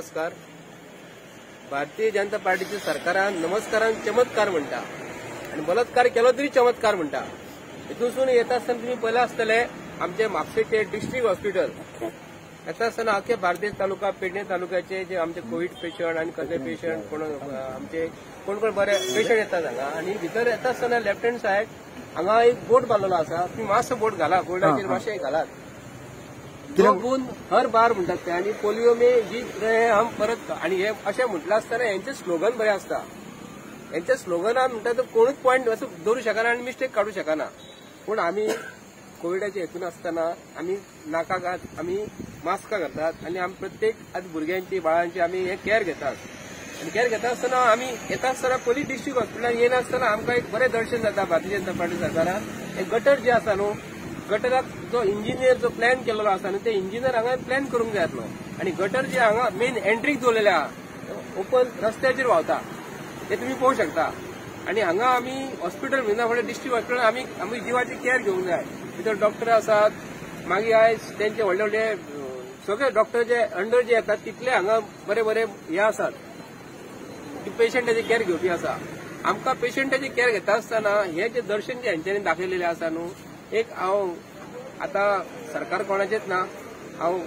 नमस्कार. भारतीय जनता पार्टीच्या सरकारान नमस्कारान चमत्कार म्हणटा आनी बलात्कार केलो तरी चमत्कार म्हणटा. हितूनसून येता आसतना तुमी पळयलां आसतलें आमचे म्हापशेचे डिस्ट्रिक्ट हॉस्पिटल येता आसतना आख्खे बार्देस तालुका, पेडणे तालुक्याचे जे आमचे कोवीड पेशंट आनी कसले पेशंट कोण आमचे कोण कोण बरे पेशंट येतात हांगा. आनी भितर येता आसतना लेफ्ट हँड सायड हांगा एक बोर्ड बांदलेलो आसा. तुमी मातसो बोर्ड घाला, बोर्डाचेर मातशें घालात, दो बूंद हर बार म्हणटात ते. आनी पोलियो में जीत रहे हम परत. आनी हे अशें म्हटलें आसतना हेंचे स्लोगन बरें आसता. हेंच्या स्लोगनान म्हणटा तो कोणूच पॉयंट असो दवरूं शकना आनी मिस्टेक काडूं शकना. पूण आमी कोविडाचे हेतून आसतना आमी नाकाक आमी मास्कां घालतात आनी आमी प्रत्येक आतां भुरग्यांची बाळांची आमी हे केअर घेतात. आनी केअर घेता आसतना आमी येता आसतना पयलीं डिस्ट्रिक्ट हॉस्पिटलान येनासतना आमकां एक बरें दर्शन जाता. भारतीय जनता पार्टी सरकारान हे गटर जे आसा न्हू, गटराक जो इंजिनियर जो प्लॅन केलेलो आसा न्हू, ते इंजिनियर हांगा प्लॅन करूंक जाय आसलो. आनी गटर जे हांगा मेन एंट्रीक दवरलेले आहा, ओपन रस्त्याचेर व्हांवता, ते तुमी पळोवंक शकता. आनी हांगा आमी हॉस्पिटल म्हणिना फुडें डिस्ट्रिक्ट हॉस्पिटल आमी आमी जिवाची केअर घेवंक जाय. भितर डॉक्टर आसात, मागीर आयज तेंचे व्हडले व्हडले सगळे डॉक्टर जे अंडर जे येतात तितले हांगा बरे बरे हे आसात की पेशंटाची केअर घेवपी आसा. आमकां पेशंटाची केअर घेता आसतना हे जे दर्शन जे हेंच्यांनी दाखयलेलें आसा न्हू, एक हांव आतां सरकार कोणाचेच ना, हांव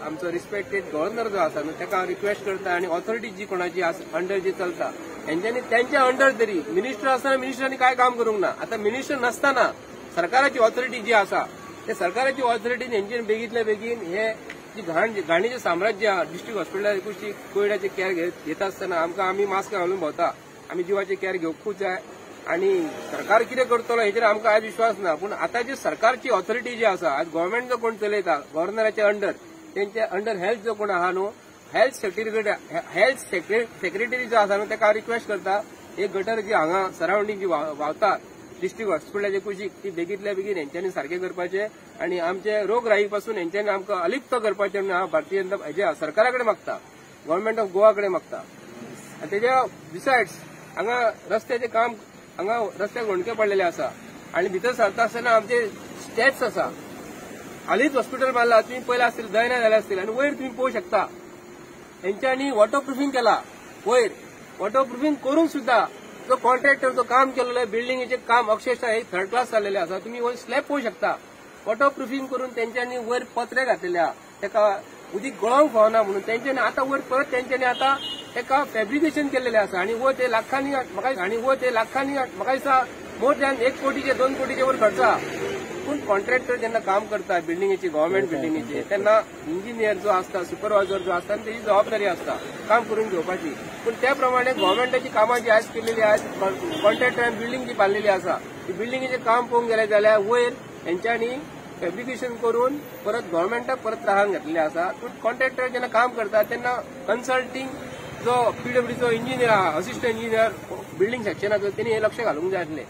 आमचो रिस्पेक्टेड गव्हर्नर जो आसा न्हू ताका हांव रिक्वेस्ट करता. आनी ऑथॉरिटी जी कोणाची अंडर जी चलता हेंच्यांनी तेंच्या अंडर तरी मिनिस्टर आसतना मिनिस्टरांनी काय काम करूंक ना. आतां मिनिस्टर नासतना सरकाराची ऑथॉरिटी जी आसा ते सरकाराची ऑथॉरिटी हेंच्यांनी बेगींतल्या बेगीन हे जी घाणीचें साम्राज्य आहा डिस्ट्रिक्ट हॉस्पिटला कुशीक कोविडाचे केअर घेता आसतना आमकां आमी मास्क घालून भोंवता. आमी जिवाची केअर घेवंकूच जाय. आनी सरकार कितें करतलो हेचेर आमकां आयज विश्वास ना. पूण आतां जी सरकारची ऑथॉरिटी जी आसा, आज गव्हर्मेंट जो कोण चलयता गव्हर्नराच्या अंडर, तेंच्या अंडर हेल्थ जो कोण आहा न्हू, हेल्थ सेक्रेटरी जो आसा न्हू ताका हांव रिक्वेस्ट करता, एक गटर जी हांगा सरावंडींग जी व्हांवता डिस्ट्रिक्ट हॉस्पिटलाचे कुशीक ती बेगींतल्या बेगीन हेंच्यांनी सारकें करपाचें आनी आमचे रोगराई पासून हेंच्यांनी आमकां अलिप्त करपाचें म्हणून हांव भारतीय जनता हेज्या सरकारा कडेन मागता, गव्हर्मेंट ऑफ गोवा कडेन मागता. आनी तेज्या बिसायड्स हांगा रस्त्याचें काम, हांगा रस्त्याक होंडके पडलेले आसा आनी भितर सरता आसतना आमचे स्टेप्स आसा. हालींच हॉस्पिटल बांदला, तुमी पयलें आसतलें, दयना जाल्या आसतली. आनी वयर तुमी पळोवंक शकता हेंच्यांनी वॉटर प्रुफींग केला. वयर वॉटर प्रुफींग करून सुद्दां जो कॉन्ट्रॅक्टर जो काम केलेलो बिल्डिंगेचें काम अक्षरशः एक थर्ड क्लास जाल्लेलें आसा. तुमी वयर स्लॅब पळोवंक शकता. वॉटर प्रुफींग करून तेंच्यांनी वयर पत्रे घातलेले आहा, ताका उदीक गळोवंक फावना म्हणून तेंच्यांनी आतां वयर परत तेंच्यांनी आतां ताका फेब्रिकेशन केल्लेलें आसा. आनी वयर ते लाखांनी म्हाका आनी वयर ते लाखांनी म्हाका दिसता मोर दॅन 1 कोटीचे 2 कोटीचे वयर खर्च आहा. पूण कॉन्ट्रॅक्टर जेन्ना काम करता बिल्डिंगेची, गव्हर्मेंट बिल्डिंगेची, तेन्ना इंजिनियर जो आसता, सुपरवायझर जो आसता तेजी जबाबदारी आसता काम करून घेवपाची. पूण त्या प्रमाणे गव्हर्मेंटाची कामां जी आयज केलेली आयज कॉन्ट्रॅक्टरान बिल्डिंग जी बांदलेली आसा ती बिल्डिंगेचें काम पळोवंक गेलें जाल्यार वयर हेंच्यांनी फेब्रिकेशन करून परत गव्हर्मेंटाक परत त्रासान घातलेलें आसा. पूण कॉन्ट्रॅक्टर जेन्ना काम करता तेन्ना कन्सल्टींग जो पीडब्ल्यूचो इंजिनियर आहा, असिस्टंट इंजिनियर बिल्डिंग सेक्शनाचो, तेणी हें लक्ष घालूंक जाय आसलें.